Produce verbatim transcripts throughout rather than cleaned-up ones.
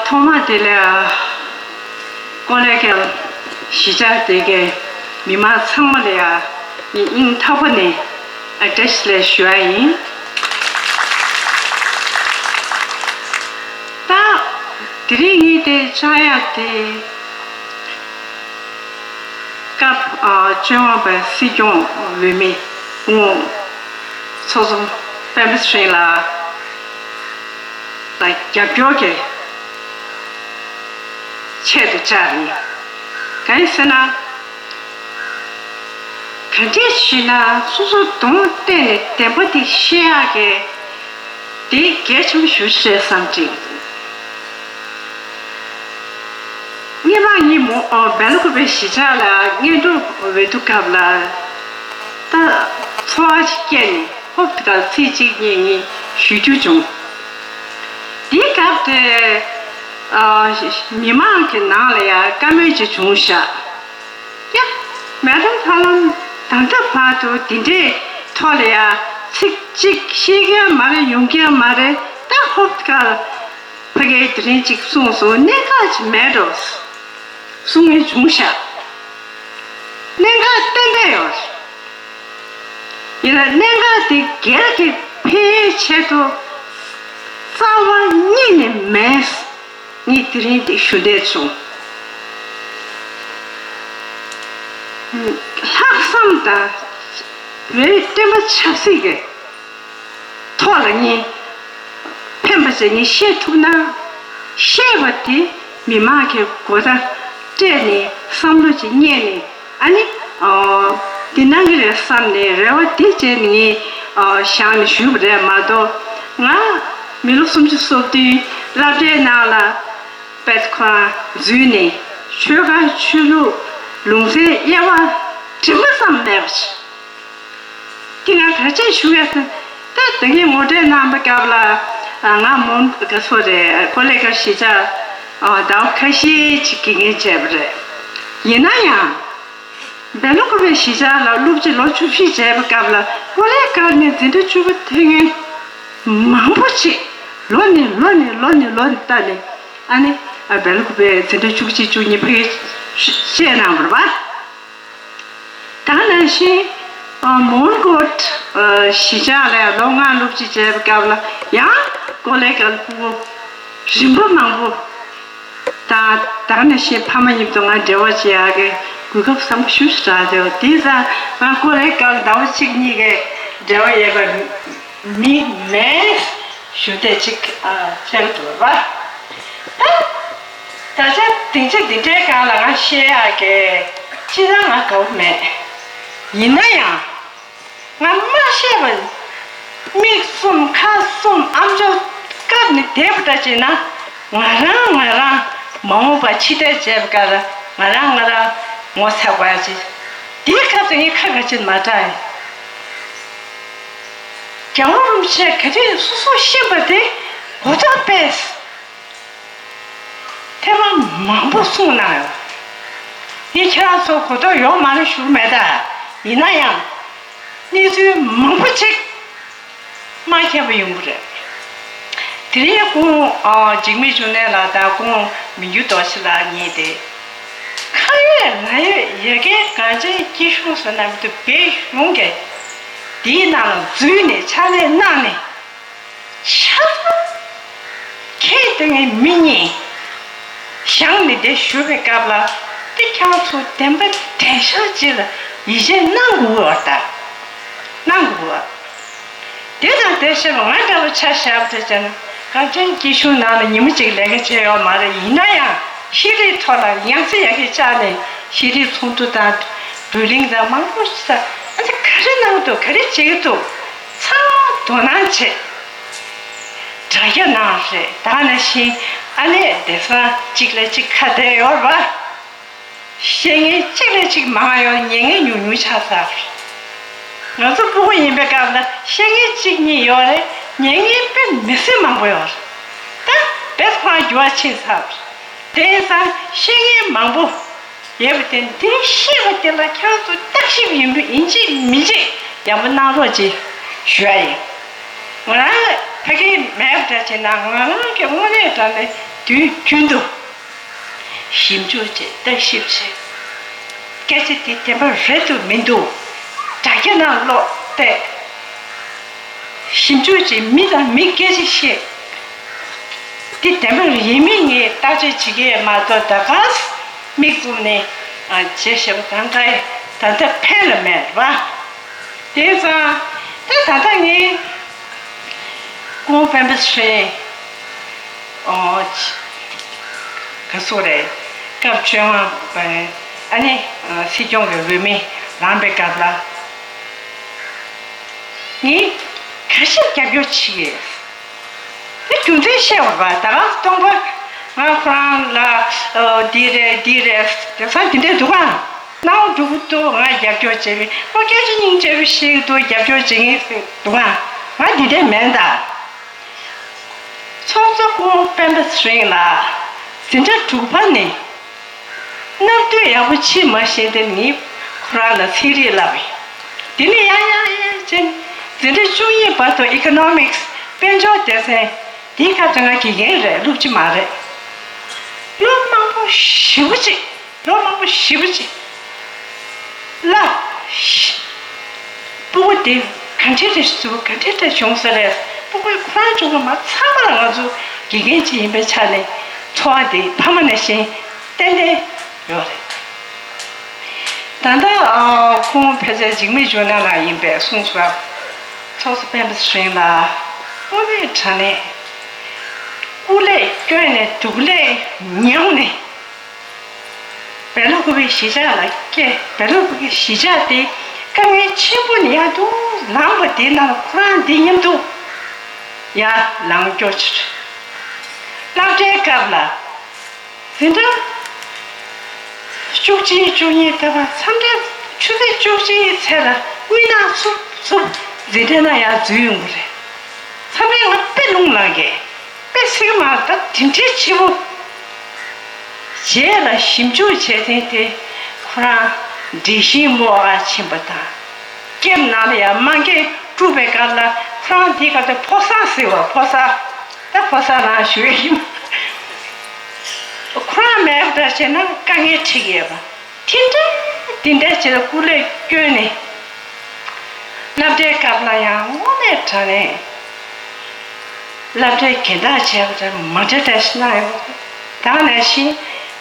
ཐོག་མ་དེ་ལ་ཀོ་ལེ་གལ་གཞིས་ཆགས་དེ་གའི་མི་མང་ཚང་མ་ལ་ཡ་ངས་སྙིང་ཐག་པ་ནས་བཀྲ་ཤིས་བདེ་ལེགས་ཞུ་ཡ་ཡིན། ད་དེ་རིང་ངས་དེ་བཅར་ཡ་དེ། སྐབས་བཅོ་ལྔ་པའི་སྲིད་སྐྱོང་འོས་མི་སྐུ་ངོ་ཚོགས་གཙོ་སྤེན་པ་ཚེ་རིང་ལགས་ལ་རྒྱབ་སྐྱོར་གྱི་ཆེད་དུ་བཅར་ཡིན། གང་ཡིན་ཟེར་ན། ག་འདྲས་བྱས་ན་སོ་སོ་གདོང་གཏད་ནས་བདེན་པ་དེ་བཤད་ཡག་གི་དེ་གལ་ཆེན་པོ་ཞེ་པོ་ཅིག་རེད་བསམ་གྱི། སྔོན་མ་ངས་མོ་ཨོ་སྦེལ་ཀོབ་པའི་གཞིས་ཆགས་ལ་སྔོན་འགྲོ་འོས་བསྡུ་སྐབས་ལ་ད་ཚོར་བ་ཞིག་སྐྱེས་ནས་ཧོབ་ཏེ་ཚིག་གཅིག་གཉིས་གཉིས་ཞུ་རྒྱུ་བྱུང་། དེའི་སྐབས་དེ་ཨ་མི་མང་གི་ནང་ལ་ཡང་བཀའ་མོལ་ཅིག་བྱུང་ཤག་ཡ། མེ་ཌམ་ཧྥ་ལམ་ད་ལྟ་བར་དུ་འདི་འདྲའི་ཐོག་ལ་ཡ་ཚིག་གཅིག་ཤེས་ཀྱི་ཡང་མ་རེད། ཡོང་གི་ཡང་མ་རེད། ད་ཧོབ་ཁར་ཕ་གིའི་དེ་རིང་གཅིག་གསུངས་སོང་། གནད་འགག་ཅིག་མེད་འགྲོ་གསུང་མཁན་བྱུང་ཤག་གནད་འགག་ཏན་ཏན་ཡོད་རེད། ཡིན་ན་གནད་འགག་དེ་སྒེར་གྱི་ཕན་ཡོན་ཆེད་དུ་རྩ་བ་ཉིད་ནས་མེད། ངས་དེ་རིང་འདི་ཞུ་འདོད་བྱུང་། ལྷག་བསམ་དང་བོད་བསྟན་པ་ཆབ་སྲིད་ཀྱི་ཐོག་ལ་ངས་ཕན་པ་ཞིག་ངས་བཤད་ཐུབ་ན། བཤད་པ་དེ་མི་མང་གི་གོ་བརྡ་སྤྲད་ནས་བསམ་བློ་ཅིག་རྙེད་ནས། ཨ་ནི། ཨོ། འདི་གནང་གི་རེད་བསམ་ནས་རེ་བ་འདི་བྱས་ནས་ངས་ཨོ་བཞག་ནས་ཞུས་པ་རེད་མ་གཏོགས། ང་མི་ལོ་སུམ་ཅུ་སོ་བདུན་སློབ་གྲྭའི་ནང་ལ་དཔེ་ཁང་འཛུལ་ནས་ཆོལ་ཁ་ཆོས་ལུགས་ལུང་ཚན་དབྱེ་བ་འབྱེད་པ་ཙམ་མེད་པ་ཞིག་དེ་ང་ག་ཅིག་ཞུ་ཡ་ཟེར། ད་དེ་གའི་ངོ་སྤྲོད་གནང་བའི་སྐབས་ལ་ང་མོན་ག་སོ་རེད། ཀོ་ལེ་གལ་གཞིས་ཆགས་ཟླ་བ་ཁ་ཤས་ཅིག་དགེ་རྒན་བྱས་པ་རེད། ཡིན་ན་ཡང་། སྦེལ་ཀོབ་པའི་གཞིས་ཆགས་ལ་སློབ་སྤྱི་ལོ་བཅུ་བཞི་བྱས་པའི་སྐབས་ལ་ཀོ་ལེ་གལ་ནས་འཛིན་གྲྭ་བཅུ་པ་ཐོན་མཁན་མང་པོ་ཅིག་ལོ་ནས་ལོ་ནས་ལོ་ནས་ལོ་ནས་བལྟས་ནས་ཨ་ནི་སྦེལ་ཀོབ་པའི་འཛིན་གྲྭ་བཅུ་གཅིག་བཅུ་གཉིས་ཕ་གིར་བཅད་གནང་བ་རེད་པ། ད་ནང་བཞིན་མོན་གྷོ་གཞིས་ཆགས་ལ་ལོ་ལྔ་སློབ་སྤྱི་བྱས་པའི་སྐབས་ལ་ཡང་ཀོ་ལེ་གལ་ཕྲུ་གུ་རིམ་པ་མང་པོ་དང་། ད་ནང་བཞིན་ཕ་མ་མཉམ་དུ་ང་འབྲེལ་བ་བྱེད་ཡག་གི་གོ་སྐབས་བཟང་པོ་ཞེ་པོ་ཅིག་རག་བྱུང་། དེ་ཙང་ང་ཀོ་ལེ་གལ་ཟླ་བ་གཅིག་གཉིས་ཀྱི་འབྲེལ་བ་ཡོད་པ་མི་མེད་ཞུ་འདོད་ཅིག་བྱེད་ཀྱི་འདུག་པ། ད་ད་ཆ་སྡིངས་ཆ་འདི་འདྲའི་སྒང་ལ་ང་བཤད་ཡག་གི་སྤྱིར་བཏང་ང་དགའ་པོ་མེད། ཡིན་ན་ཡང་ང་མ་བཤད་པ་མིག་བཙུམ་ཁ་བཙུམ་ཨམ་ཅོག་བཀབ་ནས་བསྡད་པ་འདྲ་བྱས་ན། ང་རང་ང་རང་མ་འོངས་པ་ཕྱི་བལྟས་བྱས་པ་ག་ལ་ང་རང་ང་རང་ངོ་ཚ་དགོས་ཡ་ཅིག་དེའི་སྐབས་དུ་ངས་ཁ་ག་ཅིག་མ་གྲགས་ཡིན། རྒྱལ་བ་རིན་པོ་ཆེ་ག་དུས་སོ་སོ་ཤེས་པ་དེ་གོ་རྟོགས་པས། ཐེངས་མ་མང་པོ་གསུངས་གནང་ཡོད། ངས་ཁྱེད་རང་ཚོ་གོ་རྟོགས་ཡོད་མ་རེད་ཞུ་གི་མེད་ད། ཡིན་ན་ཡང་གནས་ཚུལ་མང་པོ་ཅིག་མ་མཁྱེན་པ་ཡོང་གི་རེད། དེ་རིང་སྐུ་ངོ་འཇིགས་མེད་འབྱུང་གནས་ལགས་དང་སྐུ་ངོ་མི་འགྱུར་རྡོ་རྗེ་ལགས་གཉིས་དེ་ཁ་ཡོད་ལག་ཡོད་ཡ་གའི་གངས་ཅན་སྐྱིད་གཤོངས་ཟེར་ན་མི་འདུག་བོད་གཞུང་གིས་དེའི་ནང་ལ་འཛུལ་ནས་ཕྱག་ལས་གནང་ནས། ཆ་ཚང་ཁྱེད་ལྟ་བུའི་མི་གཉིས་བཞེངས་ནས་བསྡད་བཞུགས་པའི་སྐབས་ལ། དེ་ཁྱེད་ཚོ་བདེན་པ་བདེན་ཤག་ཅིག་ལ་ཡིད་ཆེས་གནང་དགོས་པ་དང་། གནང་དགོས་པ། དེ་དང་དེ་བྱས་པ་ང་འདྲ་བོ་ཆ་བཞག་པ་དེ་བྱས་ན་གངས་ཅན་སྐྱིད་གཤོངས་ནང་ལ་ཉི་མ་གཅིག་ལས་ཀ་བྱས་ཡོད་མ་རེད། ཡིན་ན་ཡང་ཤེས་རིག་ཐོག་ལ་ཡང་སེ་ཡ་གི་བཅར་ནས་ཤེས་རིག་ཚོགས་འདུ་དང་བགྲོ་གླེང་དང་མང་པོ་ཞིག་ཨ་ནི་ག་རེ་གནང་འདུག་ག་རེ་བྱེད་ཀྱི་འདུག་ཚང་མ་དོ་སྣང་བྱེད། དྲ་རྒྱ་ནང་རེད། ད་ནང་བཞིན་ཨ་ནི་བདེ་སྲུང་གཅིག་ལ་གཅིག་ཁ་བསྡད་ཡོད་རེད་པ། བཤད་མཁན་གཅིག་ལ་གཅིག་མང་ཡོད། ཉན་མཁན་ཉུང་ཉུང་ཆགས་ཚར། ང་ཚོ་སྤུ་གུ་ཡིན་པའི་སྐབས་ལ་བཤད་མཁན་གཅིག་གཉིས་ཡོད་རེད། ཉན་མཁན་དཔེ་མི་སྲིད་མང་པོ་ཡོད་རེད། ད་བདེ་སྲུང་འགྱུར་བ་ཕྱིན་ཚར། དེང་སང་བཤད་མཁན་མང་པོ་ཡོད་པ་དེ་འདི་ཤེས་པ་དེ་ལ་ཁྱེད་ཚོ་བརྟག་ཞིབ་ཡིན་པ་ཡིན་གཅིག་མིན་གཅིག་ཡག་པོ་གནང་རོགས་གྱིས་ཞུ་ཡ་ཡིན། ང་རང་ཕ་གིར་མེད་ ད་བྱས་ན་ང་རང་གི་དངོས་གནས་དྲང་གནས་དུས་རྒྱུན་དུ་ཞིབ་འཇུག་བྱས། བརྟག་ཞིབ་བྱས། སྐད་ཆ་འདི་བདེན་པ་རེད་འདུག་མི་འདུག་དྲ་རྒྱ་ནང་ཀློག་བལྟས། ཞིབ་འཇུག་བྱས། མི་དང་མི་སྐད་ཆ་བཤད། འདི་བདེན་པ་ཡིན་མིན་ངས་བརྟག་དཔྱད་བྱེད་ཀྱི་ཡོད་མ་གཏོགས། ད་ག་མིག་བཙུམ་ནས་ཨ་བྱས་བཞག་པ་དང་འདྲ། ད་ལྟ་ཕན་ལ་མེད་རེད་པ། དེ་ཙང་ད་ད་ལྟ་ངས་སྐུ་ངོ་སྤེན་པ་ཚེ་རིང་། ཨོ། ག་ཚོད་རེད། སྐབས་བཅོ་ལྔ་པའི་ཨ་ནི་སྲིད་སྐྱོང་གི་འོས་མི་ལངས་པའི་སྐབས་ལ། ངས་ཁ་ཤས་རྒྱབ་སྐྱོར་བྱེད་ཀྱི་ཡོད། དེ་རྒྱུ་མཚན་བཤད་པ་རེད་པ། ད་ག་སྟོང་པ་ང་ཁོ་རང་ལ་ཨོ་འདི་རེད་འདི་རེད། དེང་སང་འདི་འདྲས་འདུག་ག་སྣང་བ་སྒྲུབ་ཀྱི་འདུག་ང་རྒྱབ་སྐྱོར་བྱེད་པའི། ཨོ་སྐད་ཆ་སྙིང་རྗེ་པོ་བཤད་ཀྱི་འདུག་རྒྱབ་སྐྱོར་བྱེད་མཁན་འདུག་ག་ང་འདི་འདྲས་མིན་ད། ཚོགས་གཙོ་སྐུ་ངོ་སྤེན་པ་ཚེ་རིང་ལགས་འཛིན་གྲྭ་དྲུག་པ་ནས་གནས་སྡོད་ཡག་པོ་བྱེད་མ་ཤེས་དེ་ངས་ཁོ་རང་ལ་ཚིག་རེ་ལབ་པ་ཡིན། དེ་ནས་ཡང་ཡང་ཡང་བྱས་ནས་འཛིན་གྲྭ་བཅུ་གཉིས་བར་དུ་ཨི་ཀོ་ནོ་མིག་སི་དཔལ་འབྱོར་སྡེ་ཚན། དེའི་སྐབས་དེ་ང་དགེ་རྒན་རེད། སློབ་སྤྱི་མ་རེད། སློབ་མང་པོ་ཞེ་པོ་ཅིག་སློབ་མང་པོ་ཞེ་པོ་ཅིག་ལ། ཕྲུ་གུ་དེ་ག་འདྲ་རེ་བཟོ། ག་འདྲ་རེ་བྱུང་ས་རེད། ཕྲུ་གུ་ཁོ་རང་བྱུང་བ་མ། ཚང་མ་ལ་ང་ཚོ་དགེ་རྒན་ཅིག་ཡིན་པའི་ཆ་ནས་ཚོར་བ་དེ་ཕ་མ་ནང་བཞིན་ཏན་ཏན་ཡོད་རེད། ད་ལྟ་ཨ་ཁོང་ཕལ་ཆེར་འཇིགས་མེད་ལྗོན་དབང་ལགས་ཡིན་པས་གསུངས་སོང་། ཚོགས་གཙོ་སྤེན་པ་ཚེ་རིང་ལགས་དངོས་གནས་དྲང་གནས་སྐུ་ལས་བསྐྱོན་ནས་སྡུག་ལས་མྱངས་ནས། སྦེལ་ཀོབ་པའི་གཞིས་ཆགས་ལ་སྐྱེས། སྦེལ་ཀོབ་པའི་གཞིས་ཆགས་དེ་དཀའ་ངལ་ཆེན་པོ་ནས་ཡར་དུ་ལངས་པ་དེ་ནང་ལ་ཁོ་རང་འདི་མཉམ་དུ་ཡར་ལངས་སྐྱོར་བྱེད། སློབ་གྲྭའི་སྐབས་ལ་འཛིན་གྲྭ་བཅུ་གཅིག་བཅུ་གཉིས་ལྟ་བུ་མཚམས་རེ་ཆུ་ཚོད་བཅུ་གཅིག་ཚད་ལ་དངུལ་ནག་འཚུབ་འཚུབ་འཛིན་གྲྭའི་ནང་ཡར་འཛུལ་ཡོང་གི་རེད། མཚམས་རེ་ང་དཔེ་རླུང་ལངས་གི། དཔེ་སྲིད་མ་ད་དེ་འདྲའི་ཆེ་བོ། རྗེས་ལ་ཞིབ་འཇུག་བྱས་ཚེ་དེ་ཁོ་རང་འདྲེ་ཤིང་རྨོ་ག་ཕྱིན་པ་དང་། ཀེམ་ནང་ལ་ཡང་དམག་འཁྲུག་པའི་སྐབས་ལ་ཁོ་རང་དེའི་སྐབས་དེ་ཕོ་གསར་ཟེར་བ། ཕོ་གསར། ད་ཕོ་གསར་རང་ཞུ་ཡ་ཡིན། ཁོ་རང་མེད་པ་འདྲ་བྱས་ན་དཀའ་ངལ་འཕྲད་ཀྱི་ཡོད་པ། དེ་འདྲ་དེ་འདྲ་བྱས་ལ་སྐུ་ལས་བསྐྱོན་ནས་སློབ་གྲྭའི་སྐབས་ལ་ཡང་དངོས་གནས་དྲང་གནས་སློབ་གྲྭའི་སྦྱིན་བདག་བྱས་པ་འདྲ་མ་འདྲ་འདྲ་ཞིག་གནང་ཡོད་པ། ད་ནང་བཞིན་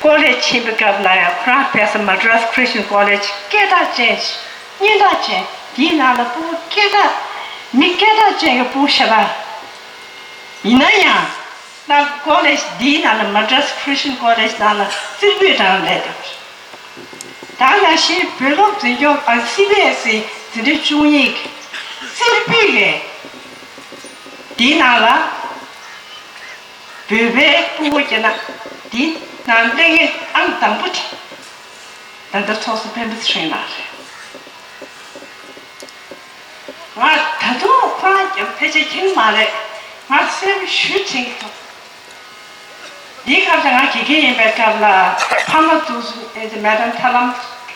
ཀོ་ལེཇ་ཕྱིན་པའི་སྐབས་ལ་ཡང་ཁོ་རང་ཕེབས་ས་མ་ཌི་རཱས་ཁྲི་སི་ཊན་ཀོ་ལེཇ་སྐད་གྲགས་ཅན་ཞིག་སྙན་གྲགས་ཅན། དེའི་ནང་ལ་ཕྲུ་གུ་སྐད་གྲགས་མི་སྐད་གྲགས་ཅན་གྱི་ཕྲུ་གུ་ཞེ་དྲག་ཡིན་ན་ཡང་། ད་ཀོ་ལེཇ་འདིའི་ནང་ལ་མ་ཌི་རཱས་ཁྲི་སི་ཊན་ཀོ་ལེཇ་ནང་ལ་རྩེ་ཕུད་རང་ལས་དང་། ད་ནང་བཞིན་བོད་སློབ་འཛིན་སྐྱོང་ཨ་སི་བི་ཨེ་སི་འཛིན་གྲྭ་བཅུ་གཉིས་ཀྱི་རྩེ་ཕུད་ལས་འདིའི་ནང་ལ་བོད་པའི་ཕྲུ་གུ་སྐྱེ་ན་འདིའི་ནང་སླེབས་མཁན་ཨང་དང་པོ་དེ་ད་ལྟ་ཚོགས་གཙོ་སྤེན་པ་ཚེ་རིང་ལགས་རེད། ང་ད་དུང་ཁོ་རང་ཀྱང་ཕལ་ཆེར་མཁྱེན་མ་རེད། ང་གསལ་པོ་ཞུ་དྲན་གྱི་འདུག་འདིའི་སྐབས་དེ་ང་དགེ་རྒན་ཡིན་པའི་སྐབས་ལ་ཕ་མ་འདུག་སེ་ཨེ་ཙི་མེ་ཌམ་ཐར་ལམ་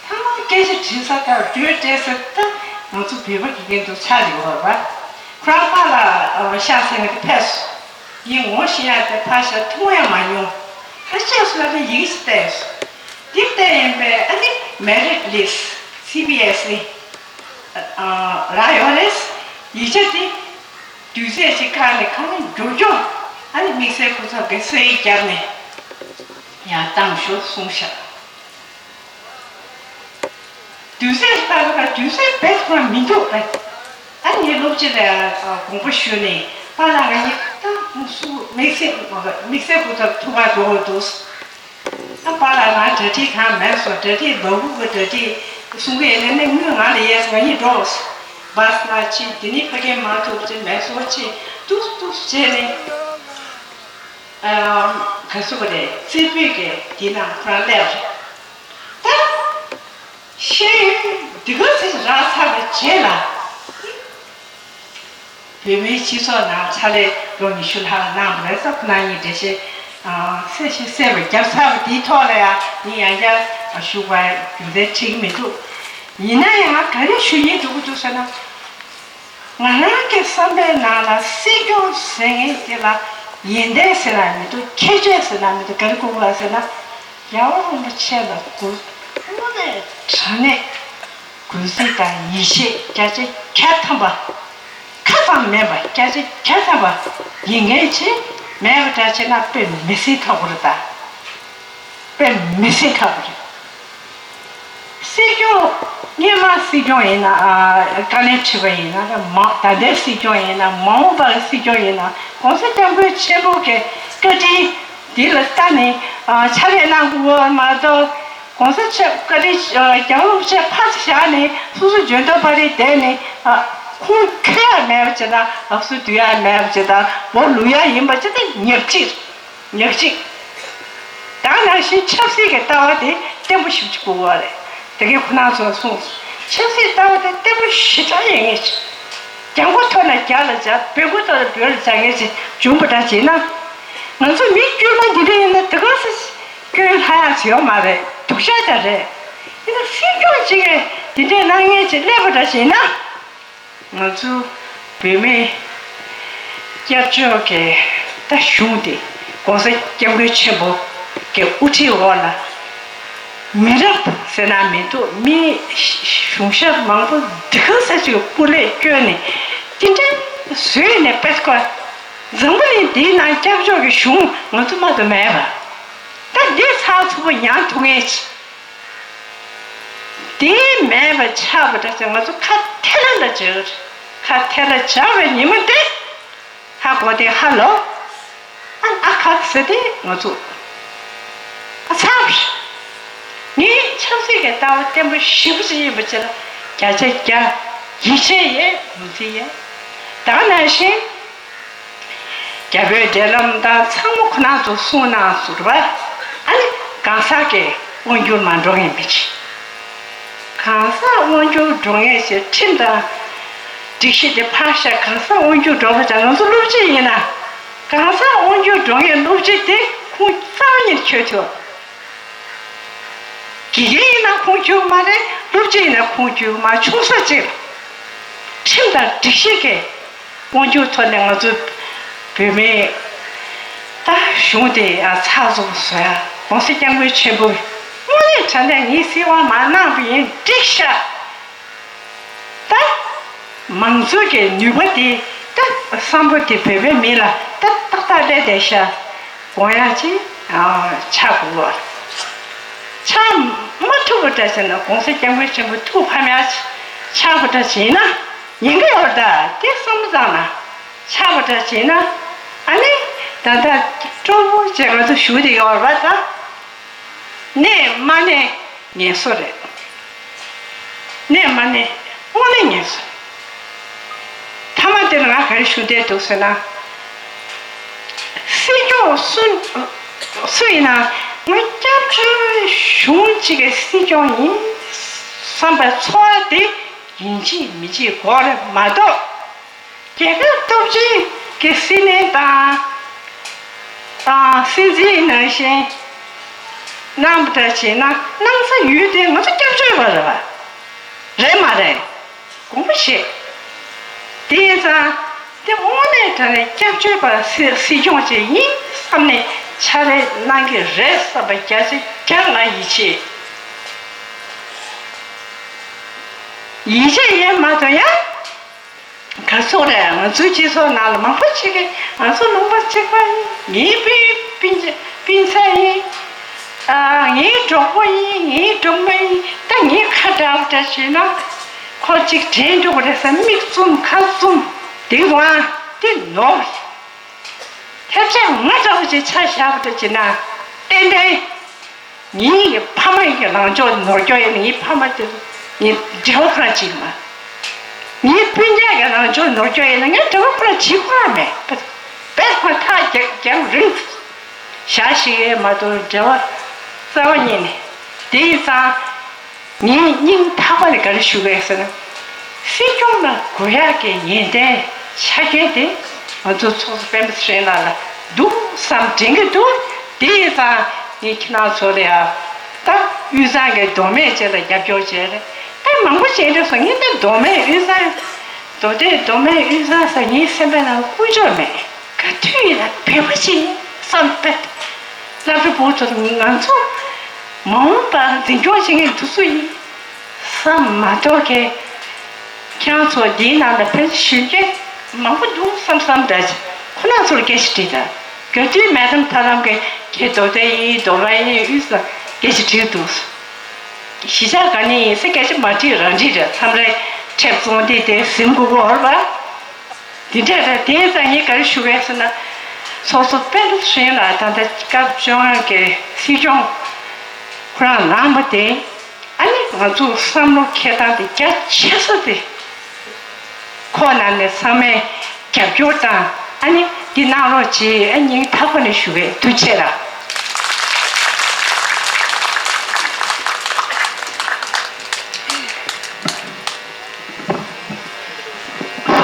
ཚང་མ་སྐད་ཆ་དྲིས་ས་དང་བརྗོད་སྤྲད་ས་ད་ང་ཚོ་བོད་པ་དགེ་རྒན་འདུག་ཆགས་ཡོད་རེད་པ། ཁོ་རང་པཱ་ལགས་ཤག་ཟེར་ནས་ཕེབས་སོང་། ངས་ངོ་ཤེས་ཡ་དེ་ཕར་བཞག་མཐོང་ཡ་མ་མྱོང་། ད་ཤག་སོང་ཡ་དེ་ཡིག་ཅིག་བལྟས་སོང་། འདི་བལྟས་ཡིན་པས་ཨ་ནི་མེ་རིཊ་ལིསི་སི་བི་ཨེ་སི་ཨ་རག་ཡོད་རེད། ཡིག་ཆ་དེ་དུས་ཚོད་ཅིག་བཀག་ནས་གང་ལ་མགྱོགས་མགྱོགས་ཨ་ནི་དམིགས་བསལ་སྐུ་ཚབ་ཀྱིས་གསལ་ཡིག་བརྒྱབ་ནས་ཡར་བཏང་ཤོག་གསུངས་ཤག་དུས་ཚོད་ལྟར་ལ་དུས་ཚོད་བེད་ཐུབ་པ་མི་འདུག་པས། ཨ་ནི་སློབ་སྤྱི་ལ་དགོངས་པ་ཞུས་ནས་པཱ་ལགས་ང་གཉིས་ད་སུ་དམིགས་བསལ་དམིགས་བསལ་སྐུ་ཚབ་ཐུག་ག་འགྲོ་དགོས་འདུག་ཨ་པཱ་ལགས་ང་གྲ་སྒྲིག་གང་མེད་སོང་། གྲ་སྒྲིག་ལོ་དགུ་གི་གྲ་སྒྲིག་གསུང་གི་ཡིན་ནའི་དངུལ་ང་ལ་ཡས་སོང་། ང་གཉིས་འགྲོ་སོང་། བཱས་ནང་ཕྱིན། དེ་ནས་ཕ་གིར་མར་ཐུག་ཅིག་མེད་སོང་ཅིག་ཏུག་ཏུག་བྱས་ནས་ཨ་ག་ཟེར་དགོས་རེད། རྩེ་ཕུད་ཀྱི་དེ་ནང་ཁོ་རང་སླེབས་རེད། ད་ཤེས་ཡོན་འདི་ག་ཚོད་ཅིག་རག་ཚར་བའི་རྗེས་ལ། བོད་མིའི་སྤྱི་ཚོགས་ནང་ཕྱག་ལས་ལོ་ཉི་ཤུ་ལྷག་གནང་བ་རེད་ཟེར། ཁོ་རང་གཉིས་འགྲེལ་བཤད་གསལ་ཞིང་གསལ་བ་བརྒྱབ་ཚར་བ་དེའི་ཐོག་ལ་ཡང་ངས་ཡང་བསྐྱར་ཞུ་དགོས་རྒྱུ་མཚན་འཕྲད་ཀྱི་མི་འདུག་ཡིན་ན་ཡང་ང་ག་རེ་ཞུ་སྙིང་འདོད་ཀྱི་འདུག་ཟེར་ན། ང་རང་གི་བསམ་པའི་ནང་ལ་སྲིད་སྐྱོང་ཟེར་མཁན་དེ་ལ་ཡོན་ཏན་ཟེར་ན་མི་འདུག་ཁྱད་ཆོས་ཟེར་ན་མི་འདུག་ག་རེ་དགོས་ལ་ཟེར་ན། རྒྱལ་བ་རིན་པོ་ཆེ་ལ་དགོས། དངོས་གནས་དྲང་གནས་གུས་བརྩི་དང་ཡིད་ཆེས་བརྒྱ་ཆ་བརྒྱ་ཐམ་པ། ཁ་ཙམ་མེད་པ་བརྒྱ་ཆ་བརྒྱ་ཐམ་པ་ཡིན་མཁན་ཅིག་མེད་པ་འདྲ་བྱས་ན་དཔེ་མི་སྲིད་ཁག་པོ་རེད་ད། དཔེ་མི་སྲིད་ཁག་པོ་རེད། སྲིད་སྐྱོང་། སྔོན་མ་སྲིད་སྐྱོང་ཡིན་ན་ཨ། བཀའ་བློན་ཁྲི་པ་ཡིན་ན་མ། ད་ལྟའི་སྲིད་སྐྱོང་ཡིན་ན་མ་འོངས་པར་སྲིད་སྐྱོང་ཡིན་ན་༸གོང་ས་༸སྐྱབས་མགོན་ཆེན་པོ་གི་བཀའ་དྲིན་འདི་ལ་ལྟ་ནས་ཨ། ཕྱག་ལས་གནང་དགོས་པ་མ་གཏོགས། ༸གོང་ས་མཆོག་བཀའ་དྲིན་ཨ། རྒྱལ་བ་རིན་པོ་ཆེ་ཕར་བཞག་ནས་སོ་སོ་འཇོན་ཐང་པ་རེད་བསྡད་ནས་ཨ། ཁོང་འཁྱོལ་ཡ་མེད་པ་བྱེད་དང་ལག་སོ་བསྡུ་ཡ་མེད་པ་བྱེད་དང་འོ་ལུ་ཡ་ཡིན་པ་ཅི་ལྟ་ཉག་གཅིག་ཉག་གཅིག་ད་ནང་བཞིན་ཆབ་སྲིད་ཀྱི་ལྟ་བ་དེ་བརྟན་པོ་ཞིག་ཅིག་དགོས་པ་རེད། དེ་གའི་ཁོ་ན་ཚོ་གསུངས། ཆབ་སྲིད་ལྟ་བ་དེ་བརྟན་པོ་ཞེ་དྲག་ཡིན་ངེས་ཅིག་རྒྱ་མགོ་ཐོག་ན་རྒྱ་ལ་བྱ། བོད་མགོ་ཐོག་ན་བོད་ལ་བྱ་ངེས་ཅིག་བྱུང་བ་འདྲ་བྱས་ན། ང་ཚོ་མི་དཀྱུས་མ་འདི་འདྲ་ཡིན་ན་དེ་ག་སེ་སྐྱོན་ལྷག་ཡག་ཚོ་ཡོད་མ་རེད། སྡུག་ཅག་ཀྱང་རེད། ཡིན་ན་སྲིད་སྐྱོང་གཅིག་གིས་འདི་འདྲའི་གནང་ངེས་ཅིག་སླེབས་པ་འདྲ་བྱས་ན། ང་ཚོ་བོད་མི་སྐྱབས་བཅོལ་གྱི་ད་གཞུང་དེ་༸གོང་ས་༸སྐྱབས་མགོན་ཆེན་པོ་གི་དབུ་ཁྲིད་འོག་ལ་མི་རབས་ཟེར་ན་མི་འདུག་མི་གཞུང་ཞབས་མང་པོ་འདི་ག་ས་ཅིག་སྐུ་ལས་བསྐྱོན་ནས་དེ་འདྲའི་བཟོས་ནས་པད་ཀོ་འཛམ་བུ་གླིང་འདིའི་ནང་སྐྱབས་བཅོལ་གྱི་གཞུང་ང་ཚོ་མ་གཏོགས་མེད་པ། ད་འདི་ཚགས་ཚུད་པོ་ཉར་ཐུབ་ངེས་ཅིག་དེ་མེད་པ་ཆགས་པ་འདྲ་ཚེ་ང་ཚོ་ཁ་ཐལ་ལ་འདྲ་བྱེད། ཁ་ཐལ་ལ་བྱ་བའི་ཉི་མ་དེ་ཧ་གོ་དེ་ཧ་ལོ། ཨ་ཨ་ཁ་ཟེར་དེ་ང་ཚོ་ཨ་ཚར། ངའི་ཆབ་སྲིད་ཀྱི་ལྟ་བ་བརྟན་པོ་ཞེ་པོ་ཅིག་ཡིན་པ་ཅིག་ལ་བརྒྱ་ཆ་བརྒྱ་ཡིད་ཆེས་ཡོད། གུས་བརྩི་ཡོད། ད་ག་ནང་བཞིན། རྒྱ་བོད་འབྲེལ་ལམ་དང་ཚང་མ་ཁོ་ན་ཚོ་གསུངས་གནང་ཟུར་བ། ཨ་ནི་གང་ཟག་གི་དབང་སྒྱུར་མ་འགྲོ་ངེས་མི་བྱེད། གང་ཟག་དབང་སྒྱུར་འགྲོ་ངེས་ཞེས་ཁྲིམས་དང་སྒྲིག་གཞི་དེ་ཕར་བཞག་གང་ཟག་དབང་སྒྱུར་འགྲོ་བ་ཅང་ང་ཚོ་སློབ་སྤྱི་ཡིན་ན། གང་ཟག་དབང་སྒྱུར་འགྲོ་ངེས་སློབ་སྤྱི་དེ་ཁོང་རྩ་བ་ཉིད་ཁྱོད་ཐུབ། དགེ་རྒན་ཡིན་ན་ཁོང་ཁྱོད་མ་རེད། སློབ་སྤྱི་ཡིན་ན་ཁོང་ཁྱོད་མ་ཆུང་ས་ཅིག་ཁྲིམས་དང་སྒྲིག་གཞི་གི་དབང་སྒྱུར་ཐོག་ནས་ང་ཚོ་བོད་མིའི་ད་གཞུང་དེ་ཡང་ཚགས་ཚུད་པོ་བཟོ་ཡ། ༸གོང་ས་༸སྐྱབས་མགོན་ཆེན་པོ་དངོས་གནས་དྲང་གནས་ངའི་སྲིད་དབང་མ་གནང་བ་ཡིན་འགྲིག་ཤག་ད་མང་གཙོ་གི་ནུས་པ་དེ་ད་བསམ་བློ་དེ་བོད་པའི་མི་ལ་ད་ཏག་ཏག་སླེབས་བསྡད་ཤག་དགོངས་ཡག་ཅིག་ཆགས་དགོས། ཆགས་མ་ཐུབ་པ་འདྲ་བྱས་ན་༸གོང་ས་༸སྐྱབས་མགོན་ཆེན་པོ་ཐུགས་ཕམ་ཡག་ཅིག་ཆགས་པ་འདྲ་བྱས་ན། ཉེན་ཁ་ཡོད་རེད་ད། དེ་བསམ་བློ་བཏང་ན་ཆགས་པ་འདྲ་བྱས་ན། ཨ་ནི་ད་ལྟ་སྤྲོ་པོ་བྱས་ང་ཚོ་བཞུགས་བསྡད་ཡོད་རེད་པ་ད། གནས་མ་གནས་ངན་སོང་རེད། གནས་མ་གནས་དངོས་གནས་ངན་སོང་། མཐའ་མ་དེ་ལ་ང་ག་རེ་ཞུ་བསྡད་འདུག་ཟེར་ན། སྲིད་སྐྱོང་སུ་སུ་ཡིན་ན་ང་སྐྱབས་བཅོལ་གཞུང་གཅིག་གི་སྲིད་སྐྱོང་ཡིན་བསམ་པའི་ཚོར་བ་དེ། ཡིན་གཅིག་མིན་གཅིག་དགོས་རེད་མ་གཏོགས། རྒྱལ་ཁབ་སྟོབས་ཆེན་གྱི་སྲིད་བློན་དང་། དང་སྲིད་འཛིན་ནང་བཞིན་གནང་བ་འདྲ་བྱས་ན་གནང་ས་ཡུལ་དེ་ང་ཚོ་སྐྱབས་བཅོལ་བ་རེད་པ། རེད་མ་རེད། དགོངས་པ་བཞེས། དེ་ཡིན་ཙང་དེ་དངོས་གནས་དྲང་གནས་སྐྱབས་བཅོལ་བ་སྲིད་སྲིད་སྐྱོང་ཅིག་ཡིན་བསམ་ནས་ཕྱག་ལས་གནང་གི་རེད་བསམ་པ་བརྒྱ་ཆ་བརྒྱ་ང་ཡིད་ཆེས། ཡིད་ཆེས་ཡིན་མ་གཏོགས་ཡང་། ག་ཚོད་རེད། ང་ཚོའི་སྤྱི་ཚོགས་ནང་ལ་མང་པོ་ཅིག་གིས་ང་ཚོ་ལུང་པ་གཅིག་པ་ཡིན། ངའི་སྤུན་སྤུན་སྤུན་ཚ་ཡིན། ཨ། ངའི་གྲོགས་པོ་ཡིན། ངའི་གྲོགས་མོ་ཡིན། ད་ངའི་ཁ་འདྲ་བོ་འདྲ་བྱས་ན་ཁོ་གཅིག་དྲན་འགྲོ་གི་རེད་ཟེར་མིག་བཙུམ་ཁ་བཙུམ་དེ་བ་དེ་ནོར། ཐེབས་ཆག་ང་འདྲ་བོ་ཅིག་ཆ་བཞག་པ་འདྲ་བྱས་ན་ཏན་ཏན། ངའི་ཕ་མ་ཡི་གི་ལངས་ཕྱོགས་ནོར་སྐྱོ་ཡིན། ངའི་ཕ་མ་དེ་ཚོ་ངའི་འབྲེལ་བ་ཁོ་རང་གཅིག་མ། ངའི་སྤུན་ཀྱག་གི་ལངས་ཕྱོགས་ནོར་སྐྱོ་ཡིན་ན་ངའི་འབྲེལ་བ་ཁོ་རང་གཅིག་ཁོ་རང་མེད། དཔེ་ཁོ་ཐག་རྒྱང་རྒྱང་རིང་བཞག་ཞིག་ཡོད་མ་གཏོགས་འབྲེལ་བ་རྩ་བ་ཉིད་ནས། དེ་ཡིན་ཙང་ངའི་སྙིང་ཐག་པ་ནས་ག་རེ་ཞུ་གི་ཡོད་ཟེར་ན། སྲིད་སྐྱོང་ལ་དགོས་ཡག་གི་ཡོན་ཏན་ཆ་རྐྱེན་དེ་ང་ཚོ་ཚོགས་གཙོ་སྤེན་པ་ཚེ་རིང་ལགས་ལ་འདུག་བསམ་དྲན་གྱི་འདུག་དེ་ཡིན་ཙང་ངས་ཁྱེད་རང་ཚོ་ལ་ཡང་ད་དབུས་གཙང་གི་མདོ་སྨད་བཅས་ལ་རྒྱབ་སྐྱོར་བྱས་རེད། ད་མང་པོ་བྱས་འདྲ་སོང་། ངས་ད་མདོ་སྨད་དབུས་གཙང་ མདོ་སྟོད་མདོ་སྨད་དབུས་གཙང་ས་ངའི་སེམས་པའི་ནང་དཀོན་མཆོག་མེད། ག་དུས་ཡིན་ན་བོད་པ་ཞིག་ཡིན་བསམ་པས། སློབ་གྲྭ་བོད་དུ་ང་ཚོ་མ་འོངས་པར་འཛིན་སྐྱོང་བྱེད་མཁན་འདི་ཚོ་ཡིན་བསམ་མ་གཏོགས་ཀྱི། ཁྱེད་རང་ཚོ་འདིའི་ནང་ལ་ཕལ་ཆེར་ཞུ་མཁན་མང་པོ་འདུག་བསམ་བསམ་འདྲ་ཅིག་ཁོ་རང་ཚོར་སྐད་ཆ་དྲིས་དང་། ག་དུས་མེད་དམ་ཐ་ལམ་གྱི་ཁྱེད་མདོ་སྟོད་ཡིན་མདོ་སྨད་ཡིན་དབུས་ས་སྐད་ཆ་དྲིས་འདུག་གཞིས་ཆགས་ག་ནས་ཡིན་ཟེར་སྐད་ཆ་མ་དྲིས་རང་དྲིས་རེད། མཚམས་རེ་ཁྲེབ་བཙོང་དུས་དེ་ཟིན་དགོས་ཀྱི་ཡོད་རེད་པ། དེ་འདྲ་རེད། དེ་ཙང་ངས་ག་རེ་ཞུ་གི་ཡོད་ཟེར་ན། སོ་སོ་དཔལ་ལྡན་ཚེ་རིང་ལགས་ད་ལྟ་སྐབས་བཅོ་ལྔ་གི་སྲིད་སྐྱོང་ཁོ་རང་ལངས་པ་དེ། ཨ་ནི་ང་ཚོ་བསམ་བློ་འཁྱེར་སྟངས་དེ་རྒྱ་ཆེ་ས་དེ། ཁོ་ནང་ནས་ཚང་མས་རྒྱབ་སྐྱོར་དང་ཨ་ནི་འདི་གནང་རོགས་བྱེད། ཨ་སྙིང་ཐག་པ་ནས་ཞུ་གི་ཡོད། ཐུགས་རྗེ་ཆེ་ལ།